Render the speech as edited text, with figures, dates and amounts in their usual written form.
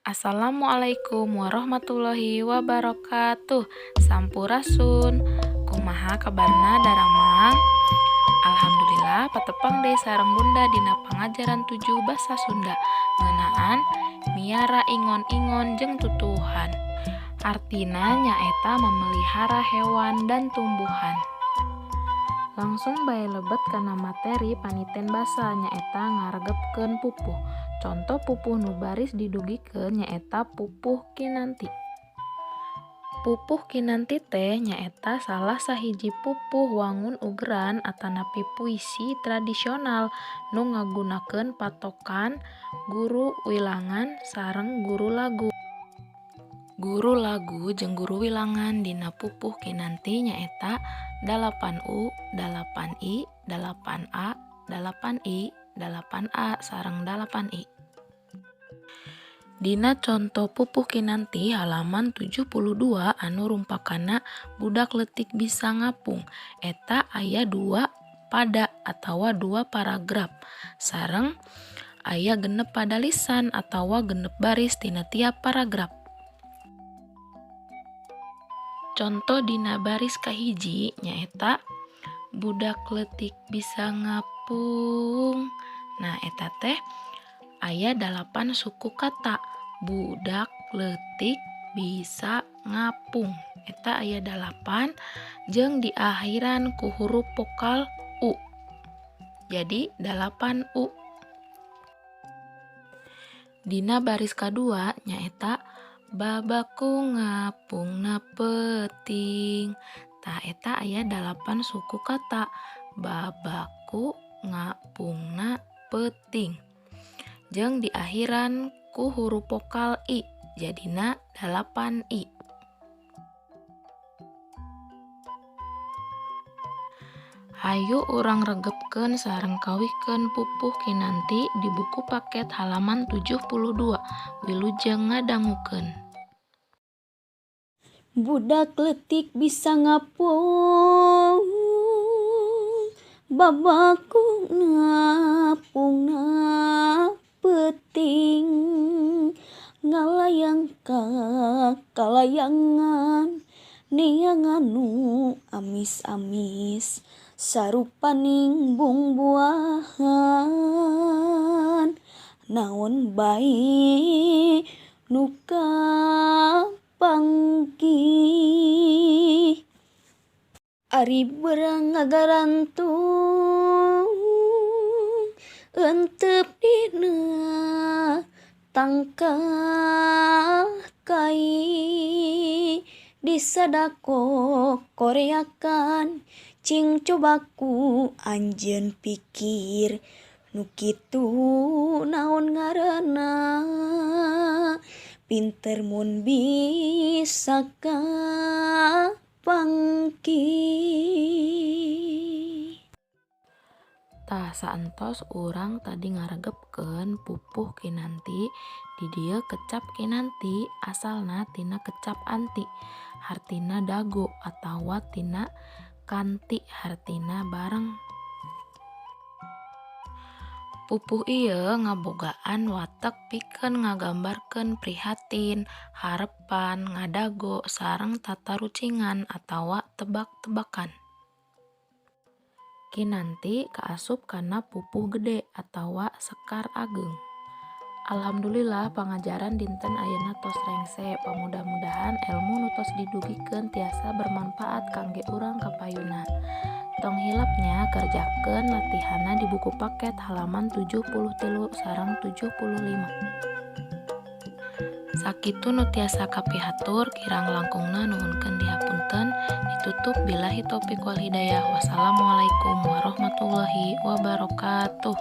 Assalamualaikum warahmatullahi wabarakatuh. Sampurasun. Kumaha kabarna, daramang? Alhamdulillah, patepang deui sareng Bunda dina pangajaran 7 basa Sunda ngeunaan miara ingon-ingon jeung tutuwuhan. Artina nyaeta memelihara hewan dan tumbuhan. Langsung bae lebet kana materi paniten basa, nyaeta ngaregepkeun pupuh. Conto pupuh nu baris didugikeun nyaeta pupuh Kinanti. Pupuh Kinanti teh nyaeta salah sahiji pupuh wangun ugeran atanapi puisi tradisional nu ngagunakeun patokan guru wilangan sareng guru lagu. Guru lagu jeung guru wilangan dina pupuh Kinanti nyaeta 8 U, 8 I, 8 A, 8 I, 8 A sareng 8 I. Dina conto pupuh Kinanti halaman 72 anu rumpakana Budak Leutik Bisa Ngapung, eta aya dua pada atawa dua paragraf sareng aya 6 padalisan atawa 6 baris tina tiap paragraf. Conto dina baris kahiji nyaeta budak leutik bisa ngapung. Nah, eta teh aya 8 suku kata, budak leutik bisa ngapung. Eta aya 8 jeung diakhiran ku huruf vokal U. Jadi 8 U. Dina baris kadua nyaeta babaku ngapungna peuting. Tah, eta aya 8 suku kata, babaku ngapungna peuting. Jeung diakhiran ku huruf vokal I, jadina 8 I. Hayu urang regepkeun sareng kawihkeun pupuh Kinanti di buku paket halaman 72. Wilujeng ngadangukeun. Budak leutik bisa ngapung, babaku ngapungna peuting, ngalayang ka kalayangan neangan nu amis-amis sarupaning bungbuahan, naon bae nu kapanggih. Ari beurang ngagarantung euteup dina tangkal kai, disadako koreakan cing coba ku anjeun pikir, nu kitu naon ngaranna, pinter mun bisa kapanggih. Tah, saentos urang tadi ngaregepkeun pupuh Kinanti. Di dieu kecap Kinanti asalna tina kecap anti, hartina dago, atawa tina kanti, hartina bareng. Pupuh ieu ngabogaan watek pikeun ngagambarkeun prihatin, harepan, ngadago sareng tatarucingan atawa tebak-tebakan. Kinanti kaasup kana pupuh gede atawa sekar ageung. Alhamdulillah, pangajaran dinten ayeuna tos rengse. Pamudah-mudahan elmu nu tos didugikeun tiasa bermanfaat kangge urang kapayunna. Tong hilap nya, kerjakeun latihanna di buku paket halaman 73 sareng 75. Sakitu nu tiasa kapihatur, kirang langkungna nuhunkeun dihapunten. Ditutup billahi taufik wal hidayah, wassalamualaikum warahmatullahi wabarakatuh.